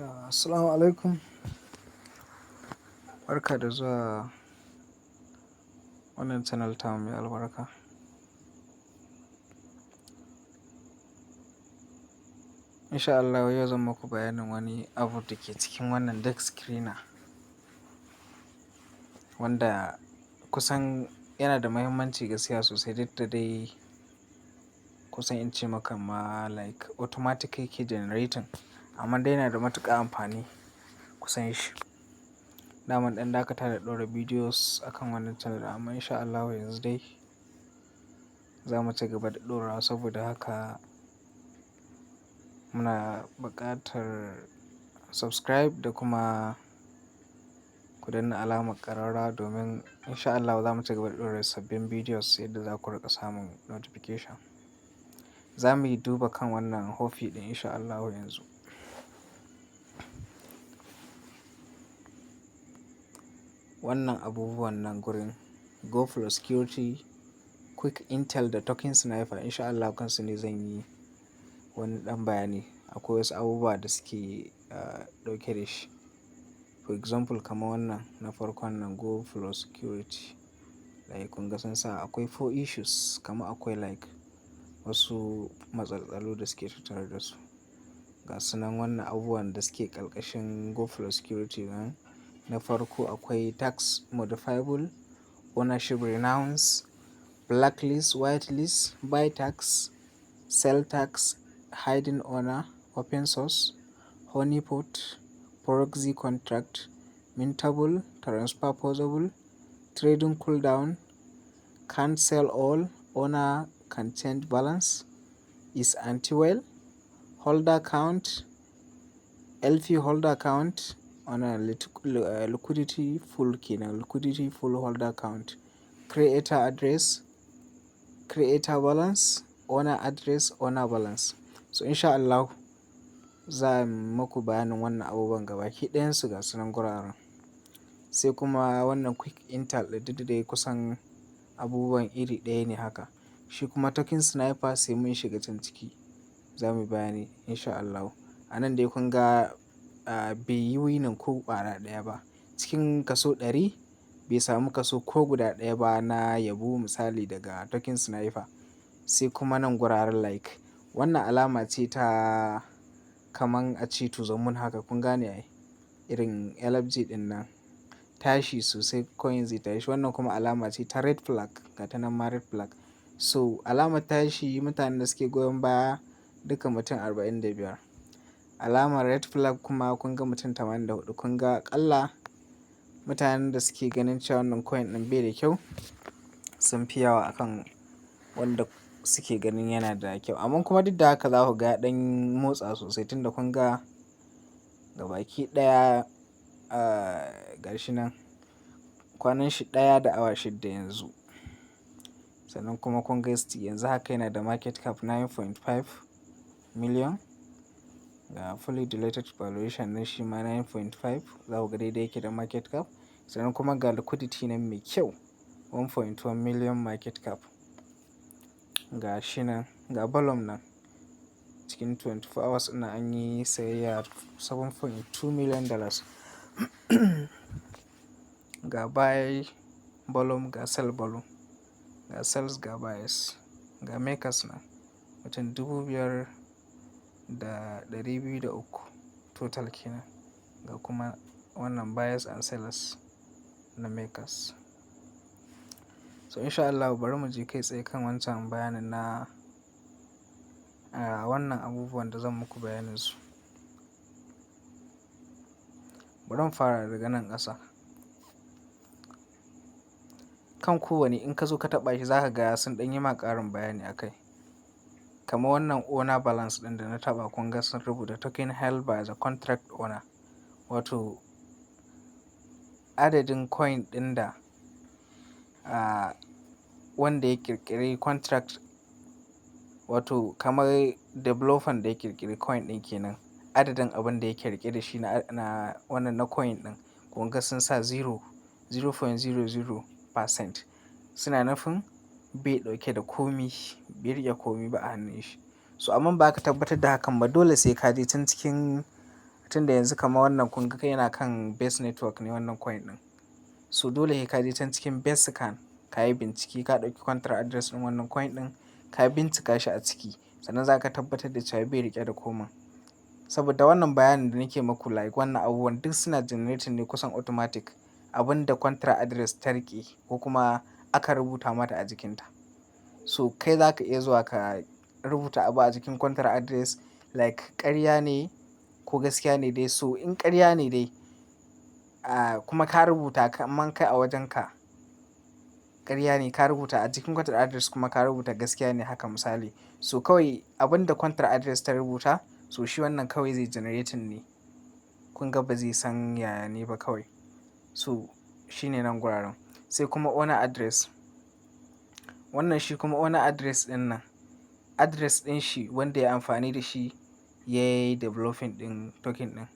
Assalamu alaikum. Barka da zuwa wannan channel tamu mai albarka. Insha Allahu, yau zan muku bayanin wani abu da ke cikin wannan Dex Screener, wanda kusan yana da muhimmanci gaskiya sosai, duk da dai kusan in ce maka ma like automatic yake generating, amma dai yana da matuƙar amfani kusan shi. Daman ɗan dakata da ɗora videos akan wannan channel, amma insha Allahu yanzu dai za mu ci gaba da ɗorawa. Saboda haka muna buƙatar subscribe da kuma ku danna alamar ƙararrawa, domin insha Allahu za mu ci gaba da ɗora sabbin videos yadda za ku riƙa samun notification. Za mu yi duba kan wannan Hoffi ɗin insha Allahu yanzu. Wannan abubuwan nan gurin GoFlow Security, Quick Intel da Token Sniper, insha Allahu kansu ne zan yi wani ɗan bayani. Akwai wasu abubuwa da suke ɗauke da shi. For example, kamar wannan na farkon nan, GoFlow Security. Like kun ga sun sa akwai four issues, kama akwai like wasu matsaltsalu da suke tattare da su. Ga su nan, wannan abubuwan da suke ƙarƙashin GoFlow Security nan. Na farko akwai tax modifiable, ownership renounce, blacklist, whitelist, buy tax, sell tax, hiding owner, open source, honeypot, proxy contract, mintable, transfer possible, trading cooldown, can't sell all, owner can change balance, is anti-whale, holder count, LP holder count, wannan liquidity pool kenan, liquidity pool holder count, creator address, creator balance, owner address, owner balance. So insha Allahu za muku bayanin wannan abubuwan gabaki ɗayansu, ga su nan guraren. Sai kuma wannan Quick Intel ɗin, duk da dai kusan abubuwan iri ɗaya ne haka. Shi kuma Token Sniper sai mun shiga can ciki za mu yi bayani insha Allahu. A nan dai kun ga bai yi winning ko ƙwara ɗaya ba. Cikin kaso 100 bai samu kaso ko guda ɗaya ba na yabo, misali daga Token Sniper. Sai kuma nan guraren, like wannan alama ce ta kaman a ce to the moon haka, kun gane ai. Irin LFG ɗin nan, tashi sosai coin zai tashi. Wannan kuma alama ce ta red flag, ga ta nan ma red flag. So alamar tashi, mutanen da suke goyon baya duka mutum 45. Alamar red flag kuma kun ga mutum 84. Kun ga aƙalla mutanen da suke ganin cewa wannan coin ɗin bai da kyau sun fi yawa akan wanda suke ganin yana da kyau. Amma kuma duk da haka za ku ga ya ɗan motsa sosai, tunda kun ga gabaki ɗaya gashi nan kwanan shi ɗaya da awa 6 yanzu. Sannan kuma kun ga yanzu haka yana da market cap 9.5 million. Ga fully diluted valuation na shi ma 9.5, za ku ga daidai yake da market cap. Sannan kuma ga liquidity nan mai kyau, 1.1 million market cap. Ga shi nan, ga volume nan, cikin 24 hours ɗin an yi sayayya $7.2 million. Ga buy volume, ga sell volume, ga sales, ga buyers, ga makers nan mutum 5,203 total kenan. Ga kuma wannan buyers and sellers na makers. So insha Allahu bari mu je kai tsaye kan wancan bayanin na wannan abubuwan da zan muku bayanin su. Bari mu fara daga nan ƙasa. Kan kowane in ka zo ka taɓa shi, za ka ga sun ɗan yi ma ƙarin bayani a kai. Kamar wannan owner balance ɗin da na taɓa, kun ga sun rubuta token held by the contract owner. Wato adadin coin ɗin da wanda ya ƙirƙiri contract, wato kamar developer da ya ƙirƙiri coin ɗin kenan. Adadin abin da yake riƙe da shi na wannan na coin ɗin. Kun ga sun sa zero, 0.00%. Suna nufin bai ɗauke da komi, bai riƙe komi ba a hannun shi. So amma ba ka tabbatar da hakan ba, dole sai ka je can cikin Tunda yanzu kamar wannan, kun ga yana kan Base Network ne wannan coin ɗin. So dole sai ka je can cikin Base Scan ka yi bincike, ka ɗauki contract address ɗin wannan coin ɗin, ka bincika shi a ciki, sannan za ka tabbatar da cewa bai riƙe da komai. Saboda wannan bayanin da nake maku, like wannan abubuwan duk suna generating ne kusan automatic, abin da contract address ta riƙe ko kuma aka rubuta mata a jikinta. So kai za ka iya zuwa ka rubuta abu a jikin contract address, like ƙarya ne ko gaskiya ne dai. So in ƙarya ne dai, kuma ka rubuta kaman kai a wajenka ƙarya ne, ka rubuta a jikin contract address kuma ka rubuta gaskiya ne haka misali. So kawai abin da contract address ta rubuta, so shi wannan kawai zai generating ne. Kun ga ba zai san yaya ne ba kawai. So shi ne nan guraren. Sai kuma owner address. Wannan shi kuma owner address ɗin nan, address ɗin shi wanda ya amfani da shi ya yi developing ɗin token ɗin.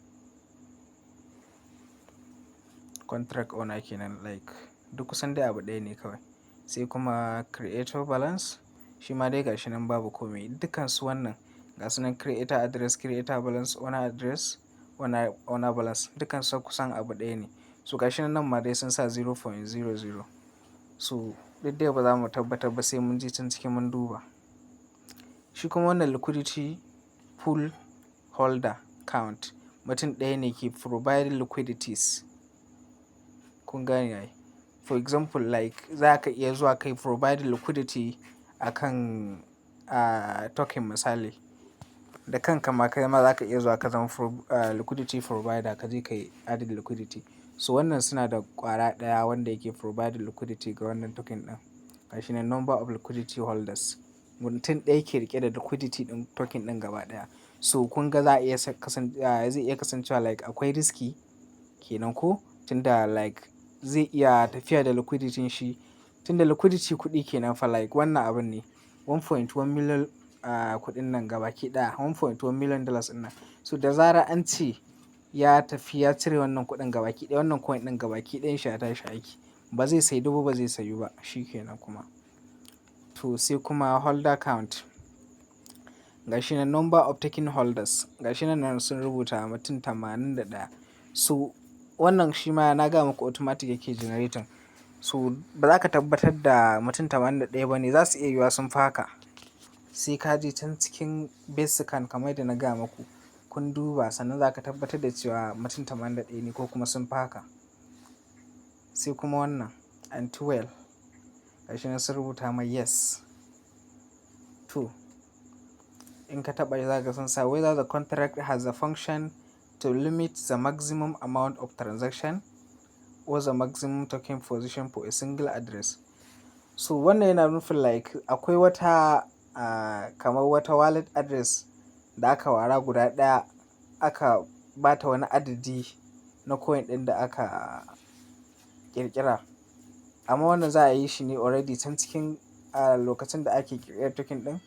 Contract owner kenan, like duk kusan dai abu ɗaya ne kawai. Sai kuma creator balance, shi ma dai gashi nan babu kome. Dukansu wannan gasu nan: creator address, creator balance, owner address, owner balance, dukansu kusan abu ɗaya ne. So gashi nan ma dai sun sa 0.00. So duk dai ba za mu tabbatar ba sai mun je can ciki mun duba. Shi kuma wannan liquidity pool holder count, mutum ɗaya ne ke provide liquidities. Kun gane ai. For example, like za ka iya zuwa kai provide liquidity akan token misali. Da kanka ma kai ma za ka iya zuwa ka zama liquidity provider, ka je ka yi adding liquidity. So wannan suna da ƙwara ɗaya wanda yake provide liquidity ga wannan token ɗin. Gashi nan number of liquidity holders. Mutum ɗaya ke riƙe da liquidity ɗin token ɗin gaba ɗaya. So kun ga za a iya zai iya kasancewa like akwai risky kenan ko, tunda like zai iya tafiya da liquidity shi, tunda liquidity kuɗi kenan fa. Like wannan abun ne 1.1 million, kuɗin nan gabaki ɗaya $1.1 million ɗin nan. So da zarar an ce ya tafi ya cire wannan kuɗin gabaki ɗaya, wannan coin ɗin gabaki ɗayan shi ya tashi aiki. Ba zai saidu ba, ba zai sayu ba, shi kenan kuma. To sai kuma holder count. Gashi nan number of token holders. Gashi nan sun rubuta mutum 81. So wannan shi ma na gaya muku automatic yake generating. So ba za ka tabbatar da mutum 81 ba ne, za su iya yiwuwa sun fi haka. Sai ka je can cikin Base Scan kamar yadda na gaya muku, kun duba, sannan za ka tabbatar da cewa mutum 81 ne ko kuma sun fi haka. Sai kuma wannan anti-whale. Gashi nan sun rubuta mai yes. To in ka taɓa shi, za ka ga sun sa whether the contract has a function to limit the maximum amount of transaction or the maximum token position for a single address. So wannan yana nufin like akwai wata kamar wata wallet address da aka wara guda ɗaya, aka ba ta wani adadi na coin ɗin da aka ƙirƙira. Amma wannan za a yi shi ne already can cikin lokacin da ake ƙirƙirar token ɗin,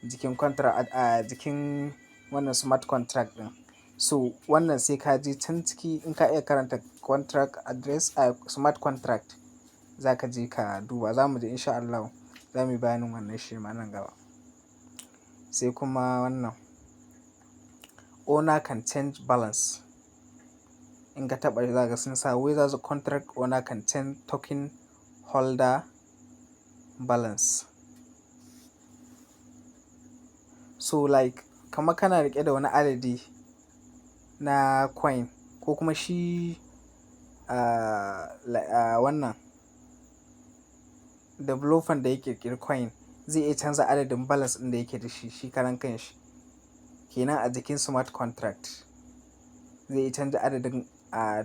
jikin contract, jikin wannan smart contract ɗin. So wannan sai ka je can ciki, in ka iya karanta contract address, smart contract, za ka je ka duba. Za mu je, in sha Allahu, za mu yi bayanin wannan shi ma nan gaba. Sai kuma wannan owner can change balance. In ka taɓa shi, za ka ga sun sa whether the contract owner can change token holder balance. So like kamar kana riƙe da wani adadi na coin ko kuma shi wannan developer da ya ƙirƙiri coin zai iya canza adadin balance ɗin da yake da shi, shi karan kanshi. Kenan a jikin smart contract zai iya canza adadin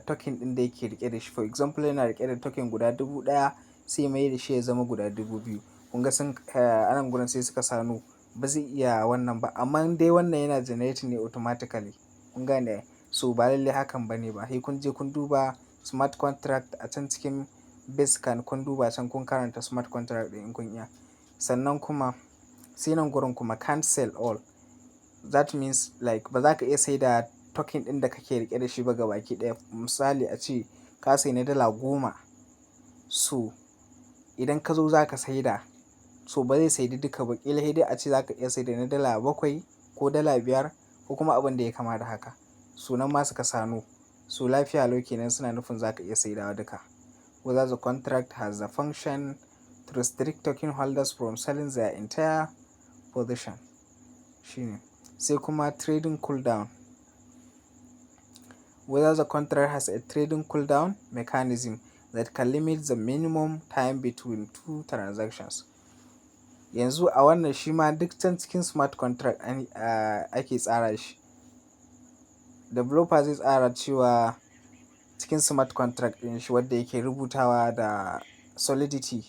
token ɗin da yake riƙe da shi. For example, yana riƙe da token guda 1000, sai ya mai da shi ya zama guda 2000. Kun ga sun a nan gurin sai suka sa no, ba zai iya wannan ba. Amma dai wannan yana generating ne automatically. Kun gane ai? So ba lallai hakan ba ne ba. Sai kun je kun duba smart contract a can cikin Base Scan, kun duba can, kun karanta smart contract ɗin in kun iya. Sannan kuma sai nan gurin kuma can't sell all. That means like ba za ka iya saida token ɗin da kake riƙe da shi ba gabaki ɗaya. Misali, a ce ka sayi na dala 10. So idan ka zo za ka saida, so ba zai saidu duka ba. Ƙila sai dai a ce za ka iya saida na dala 7 ko dala 5 ko kuma abin da ya kama da haka. So nan ma suka sa no. So lafiya lau kenan, suna nufin za ka iya saidawa duka. Whether the contract has the function to restrict token holders from selling their entire position. Shine. Sai kuma trading cooldown. Whether the contract has a trading cooldown mechanism that can limit the minimum time between two transactions. Yanzu a wannan shi ma duk can cikin smart contract ake tsara shi. Developer zai tsara cewa cikin smart contract ɗin shi wadda yake rubutawa da Solidity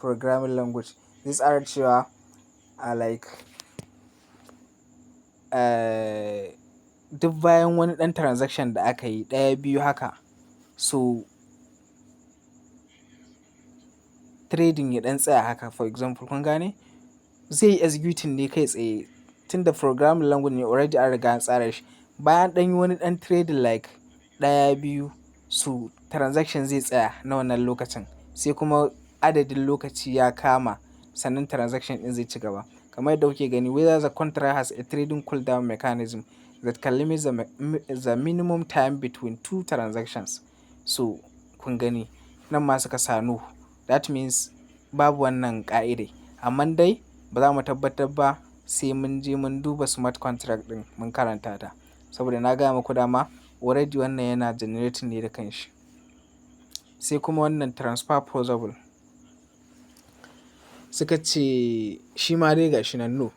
programming language, zai tsara cewa a like duk bayan wani ɗan transaction da aka yi ɗaya, biyu haka, so trading ya ɗan tsaya haka, for example, kun gane? Zai yi executing ne kai tsaye tunda programming language ne, already an riga an tsara shi. Bayan ɗan yi wani ɗan trading like ɗaya, biyu, so transaction zai tsaya na wannan lokacin, sai kuma adadin lokaci ya kama sannan transaction ɗin zai ci gaba. Kamar yadda kuke gani, whether the contract has a trading cooldown mechanism that can limit the minimum time between two transactions. So kun gani, nan ma suka sa no. That means babu wannan ƙa'idai. Amman dai ba za mu tabbatar ba sai mun je mun duba smart contract ɗin mun karanta ta. Saboda na gaya muku dama, already wannan yana generating ne da kanshi. Sai kuma wannan transfer possible. Suka ce shi ma dai ga shi nan no.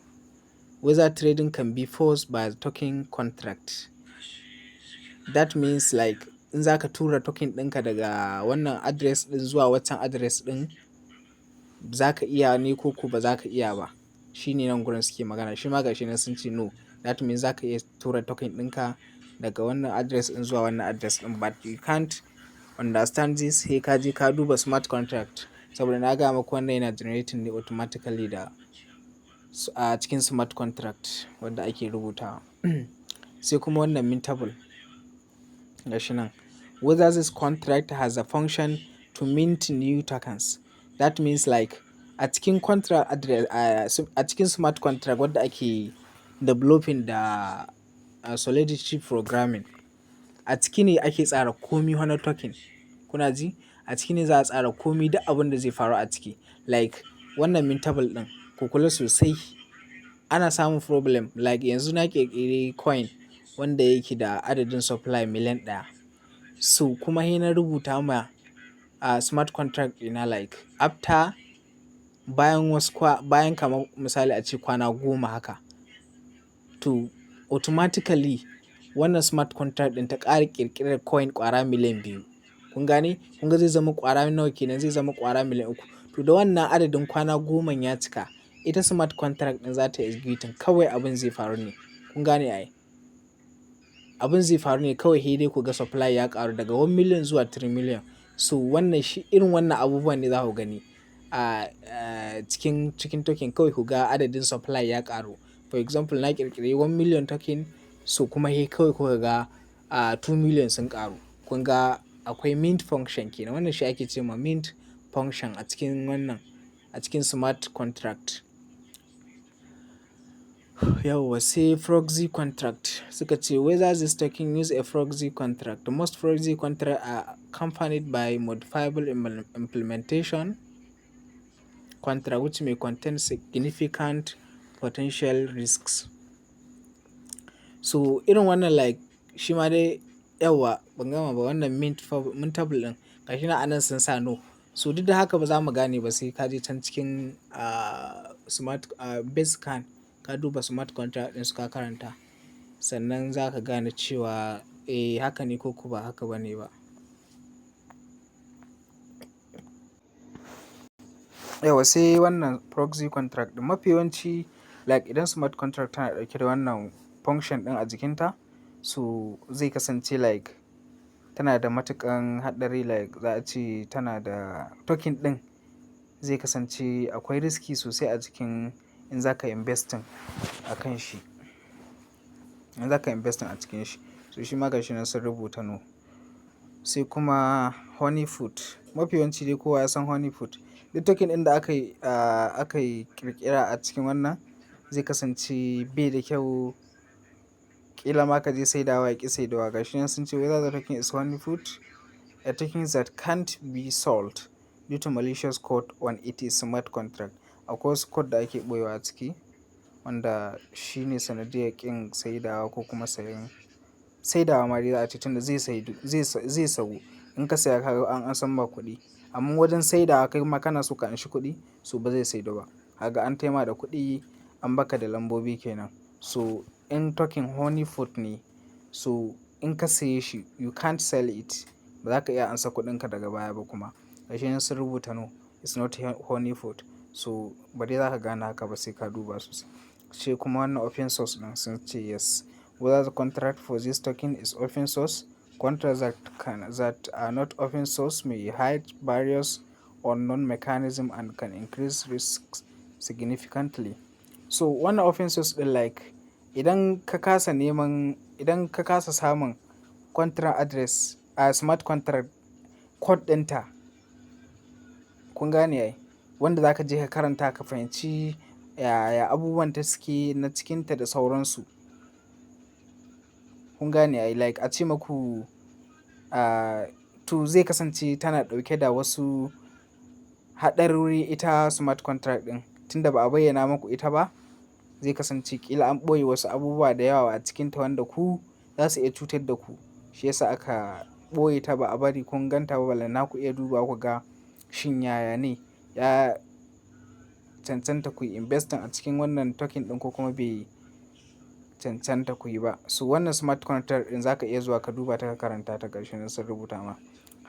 Whether trading can be forced by token contract. That means like in za ka tura token ɗinka daga wannan address ɗin zuwa waccan address ɗin, za ka iya ne ko ko ba za ka iya ba. Shi ne nan gurin suke magana. Shi ma ga shi nan sun ce no. That means za ka iya tura token ɗinka daga wannan address ɗin zuwa wannan address ɗin, but you can't understand this sai ka je ka duba smart contract. Saboda na gaya muku, wannan yana generating ne automatically da a cikin smart contract wanda ake rubutawa. Sai kuma wannan mintable. Ga shi nan. Whether this contract has a function to mint new tokens. That means like a cikin contract address, a cikin smart contract wadda ake developing da Solidity programming. A ciki ne ake tsara komi na token. Kuna ji? A ciki ne za a tsara komi, duk abin da zai faru a ciki. Like wannan mintable ɗin, ku kula sosai. Ana samun problem, like yanzu na ƙirƙiri coin wanda yake da adadin supply 1,000,000. So kuma sai na rubuta ma a smart contract ɗina like after bayan wasu bayan kamar misali ace kwana 10 haka. To automatically wannan smart contract ɗin ta ƙara ƙirƙirar coin ƙwara 2,000,000. Kun gane? Kun ga zai zama ƙwara nawa kenan? Zai zama ƙwara 3,000,000. To da wannan adadin kwana goman ya cika, ita smart contract ɗin za ta executing, kawai abin zai faru ne. Kun gane ai? Abin zai faru ne kawai sai dai ku ga supply ya ƙaru daga 1 million zuwa 3 million. So wannan shi irin wannan abubuwan ne za ku gani a cikin token, kawai ku ga adadin supply ya ƙaru. For example, na ƙirƙiri 1 million token, so kuma sai kawai kuka ga 2 million sun ƙaru. Kun ga akwai mint function kenan. Wannan shi ake ce ma mint function a cikin wannan, a cikin smart contract. Yauwa, sai proxy contract. Suka ce whether this token use a proxy contract. Most proxy contract are accompanied by modifiable implementation contract which may contain significant potential risks. So irin wannan, like shi ma dai, yauwa, ban gama ba, wannan mintable ɗin, gashi nan anan sun sa no. So duk da haka ba za mu gane ba sai ka je can cikin smart base scan, ka duba smart contract ɗin su ka karanta. Sannan za ka gane cewa eh, haka ne ko ko ba haka ba ne ba. Yauwa, sai wannan proxy contract ɗin. Mafi yawanci like idan smart contract tana ɗauke da wannan function ɗin a jikinta, so zai kasance like tana da matuƙan haɗari, like za a ce tana da token ɗin zai kasance akwai risky sosai a cikin in za ka investing a kan shi. In za ka investing a cikin shi. So shi ma gashi nan sun rubuta no. Sai kuma honeypot. Mafi yawanci dai kowa ya san honeypot. Duk token ɗin da aka yi ƙirƙira a cikin wannan zai kasance bai da kyau. Ƙila ma ka je saidawa ya ƙi saidawa. Ga shi nan sun ce whether the token is honeypot, a token that can't be sold due to malicious code on its smart contract. Akwai wasu code da ake ɓoyewa a ciki wanda shi ne sanadiyar ƙin saidawa ko kuma sayen. Saidawa ma dai za a ce, tunda zai saidu, zai sawu. In ka saya, ka ga an ansan ma kuɗi. Amma wajen saidawa, kai ma kana so ka anshi kuɗi, so ba zai saidu ba. Kaga an taima da kuɗi, an baka da lambobi kenan. So in token honeypot ne, so in ka saye shi, you can't sell it. Ba za ka iya ansa kuɗinka daga baya ba kuma. Gashi nan sun rubuta "No, it's not honeypot." So ba dai za ka gane haka ba sai ka duba sosai. Sai kuma wannan open source ɗin, sun ce yes. Whether the contract for this token is open source. Contracts that are not open source may hide various unknown mechanism and can increase risks significantly. So wannan open source ɗin, like idan ka kasa neman, idan ka kasa samun contract address, a smart contract code ɗinta, kun gane ai, wanda za ka je ka karanta ka fahimci yaya abubuwan ta suke na cikinta da sauransu. Kun gane ai, like a ce maku, to zai kasance tana ɗauke da wasu haɗarori ita smart contract ɗin. Tunda ba a bayyana maku ita ba, zai kasance ƙila an ɓoye wasu abubuwa da yawa a cikinta wanda ku za su iya cutar da ku. Shi yasa aka ɓoye ta, ba a bari kun gan ta ba, balantana ku iya duba ku ga shin yaya ne ya cancanta ku yi investing a cikin wannan token ɗin ko kuma bai cancanta ku yi ba. So wannan smart contract ɗin za ka iya zuwa ka duba ta, ka karanta ta. Gashi nan sun rubuta ma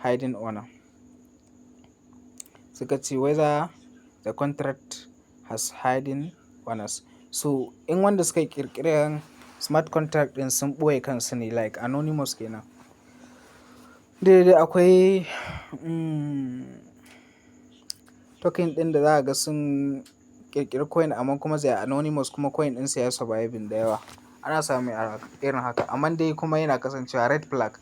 hiding owner. Suka ce whether the contract has hidden owners. So in wanda suka ƙirƙiri smart contract ɗin sun ɓoye kansu ne, like anonymous kenan. Dai akwai token ɗin da za ka ga sun ƙirƙiri coin amma kuma they are anonymous, kuma coin ɗinsu ya surviving da yawa. Ana samun irin haka, amma dai kuma yana kasancewa red flag.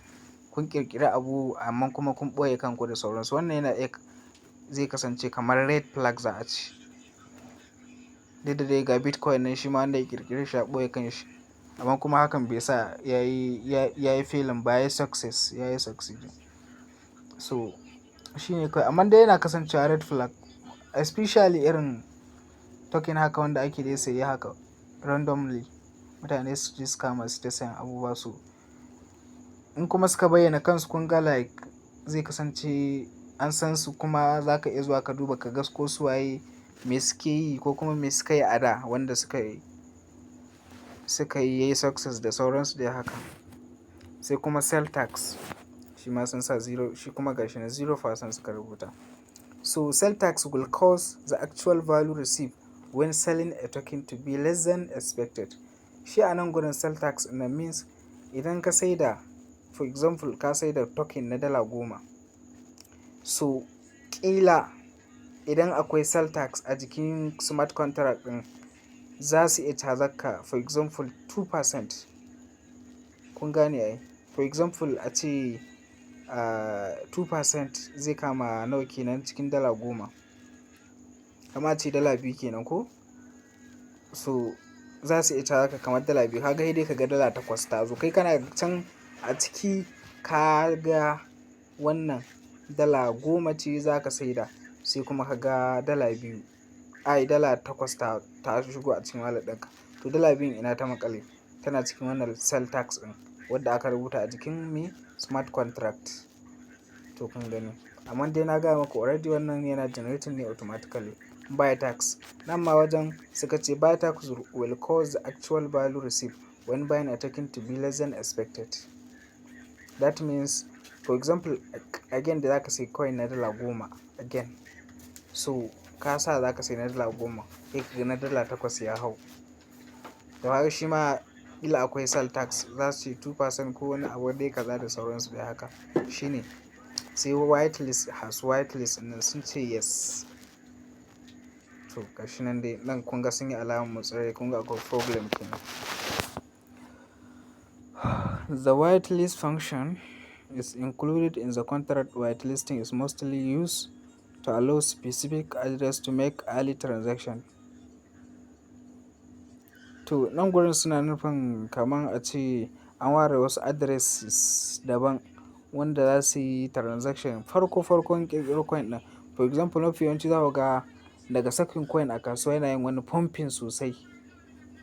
Kun ƙirƙiri abu amma kuma kun ɓoye kanku da sauransu. Wannan yana iya zai kasance kamar red flag za a ce. Duk da dai ga Bitcoin nan, shi ma wanda ya ƙirƙire shi ya ɓoye kanshi, amma kuma hakan bai sa ya yi failing ba, yayi success, yayi succeeding. So shine kawai, amma dai yana kasancewa red flag, especially irin token haka wanda ake dai saye haka randomly. Mutane su je su kama su ta sayan abubuwa su. In kuma suka bayyana kansu, kun ga like zai kasance an san su, kuma za ka iya zuwa ka duba ka ga ko su waye, me suke yi, ko kuma me suka yi a da wanda suka yi yayi success da sauransu dai haka. Sai kuma sell tax, shi ma sun sa zero, shi kuma gashi nan 0% suka rubuta. So sell tax will cause the actual value received when selling a token to be less than expected. Shi a nan gurin sell tax ɗin means idan ka saida, for example, ka saida token na dala 10. So ƙila idan akwai sell tax a jikin smart contract ɗin, za su iya cazar ka, for example, 2%. Kun gane ai? For example, a ce 2% zai kama nawa kenan cikin dala 10? Kaman ace dala 2 kenan ko? So za su iya cazar ka kamar dala 2. Ka ga sai dai ka ga dala 8 ta zo. Kai kana can a ciki ka ga wannan dala 10 ce za ka saida, sai kuma ka ga dala 2, ai dala 8 ta shigo a cikin wallet ɗinka. To dala 2n ina ta maƙale? Tana cikin wannan sell tax ɗin wadda aka rubuta a jikin me smart contract. To kun gani. Amma dai na gaya muku already, wannan yana generating ne automatically. Buy tax. Nan ma wajen suka ce buy tax will cause the actual value received when buying a token to be less than expected. That means, for example, again da za ka sayi coin na dala 10 again. So ka sa za ka sayi na dala 10, sai ka ga na dala 8 ya hau. To kaga shi ma ƙila akwai sell tax, za su ce 2% ko wani abu dai kaza da sauransu dai haka. Shi ne. Sai whitelist, has whitelist ɗin, sun ce yes. To gashi nan dai, nan kun ga sun yi alamar motsin rai, kun ga akwai problem kenan. The whitelist function is included in the contract. Whitelisting is mostly used to allow specific address to make early transaction. To nan gurin suna nufin kaman a ce an ware wasu addresses daban wanda za su yi transaction farko farkon ƙirƙiro coin ɗin. For example, mafi yawanci za ku ga daga sakin coin a kasuwa yana yin wani pumping sosai.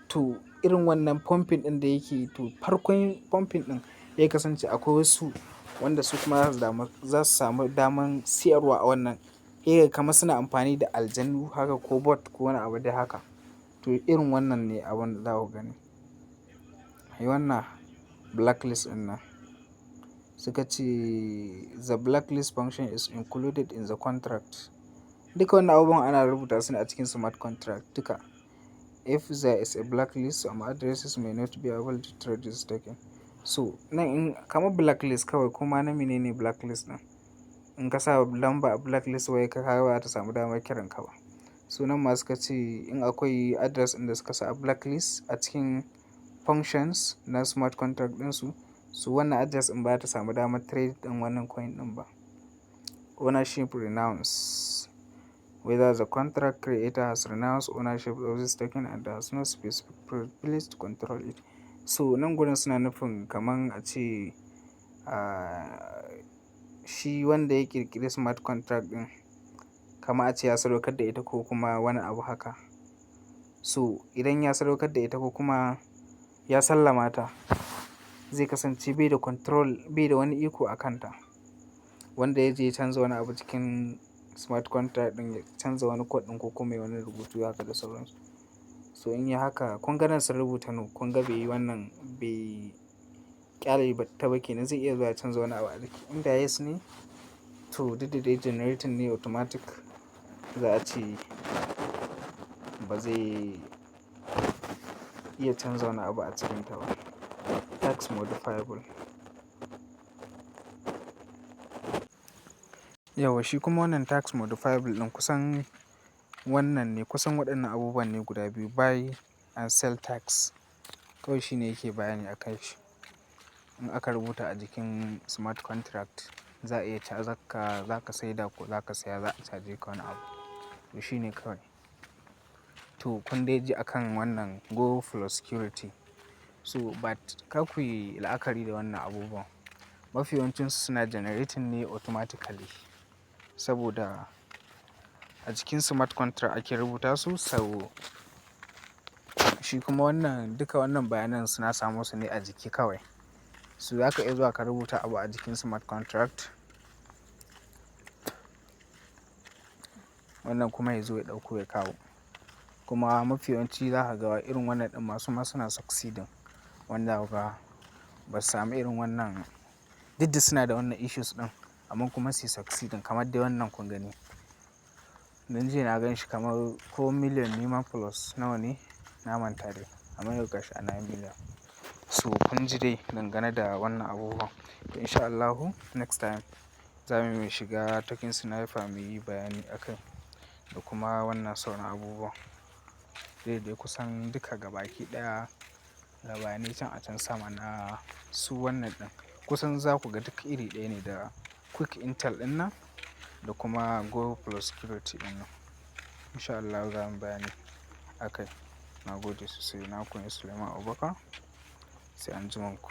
To irin wannan pumping ɗin da yake yi, to farkon pumping ɗin ya kasance akwai wasu wanda su kuma za su samu daman siyarwa a wannan. Eh, kamar suna amfani da aljanu haka ko bot ko wani abu dai haka. To irin wannan ne abun da za ku gani. Wannan blacklist ɗin nan. Suka ce the blacklist function is included in the contract. Duka wannan abubuwan ana rubuta su ne a cikin smart contract duka. If there is a blacklist, some addresses may not be able to trade this token. So nan in kamar blacklist kawai, kuma na mene ne blacklist ɗin? In ka sa lamba a blacklist, wai ka ga ba za ta samu damar kiran ka ba. So nan ma suka ce in akwai address ɗin da suka sa a blacklist a cikin functions na smart contract ɗinsu, so wannan address ɗin ba za ta samu damar trade ɗin wannan coin ɗin ba. Ownership renounce. Whether the contract creator has renounced ownership of this token and has no specific privilege to control it. So nan gurin suna nufin kaman a ce, shi wanda ya ƙirƙiri smart contract ɗin, kama a ce ya sadaukar da ita ko kuma wani abu haka. So idan ya sadaukar da ita ko kuma ya sallama ta, zai kasance bai da control, bai da wani iko a kanta. Wanda ya je ya canza wani abu cikin smart contract ɗin, ya canza wani code ɗin ko kuma yayi wani rubutu haka da sauransu. So in yi haka, kun ga nan sun rubuta no, kun ga bai yi wannan, bai ƙyale ta ba kenan, zai iya zuwa ya canza wani abu a ciki. Inda yes ne, to duk da dai generating ne automatic, za a ce ba zai iya canza wani abu a cikinta ba. Tax modifiable. Yauwa, shi kuma wannan tax modifiable ɗin kusan wannan ne, kusan waɗannan abubuwan ne guda biyu, buy and sell tax. Kawai shi ne yake bayani a kai shi. In aka rubuta a jikin smart contract, za a iya cajar ka, za ka saida ko za ka saya, za a caje ka wani abu. To shi ne kawai. To kun dai ji akan wannan Go Plus Security. So but kar ku yi la'akari da wannan abubuwan. Mafi yawancinsu suna generating ne automatically. Saboda a cikin smart contract ake rubuta su, so shi kuma wannan duka wannan bayanan suna samo su ne a jiki kawai. So za ka iya zuwa ka rubuta abu a jikin smart contract. Wannan kuma ya zo ya ɗauko ya kawo. Kuma mafi yawanci za ka ga irin wannan ɗin masu ma suna succeeding. Wanda zaka ba su sami irin wannan, duk da suna da wannan issues ɗin, amma kuma su succeeding kamar dai wannan kun gani. Dan jiya na gan shi kamar ko million ne ma plus nawa ne, na manta dai. Amma yau gashi a 9 million. So kun ji dai dangane da wannan abubuwan. To in sha Allahu, next time za mu shiga token sniper mu yi bayani a kai da kuma wannan sauran abubuwan. Dai dai kusan duka gabaki ɗaya ga bayanai can a can sama na su wannan ɗin. Kusan za ku ga duk iri ɗaya ne da Quick Intel ɗin nan da kuma Go Plus Security ɗin nan. In sha Allahu za mu bayani a kai. Na gode sosai. Na ku ne Suleiman Abubakar. Sai anjima ku.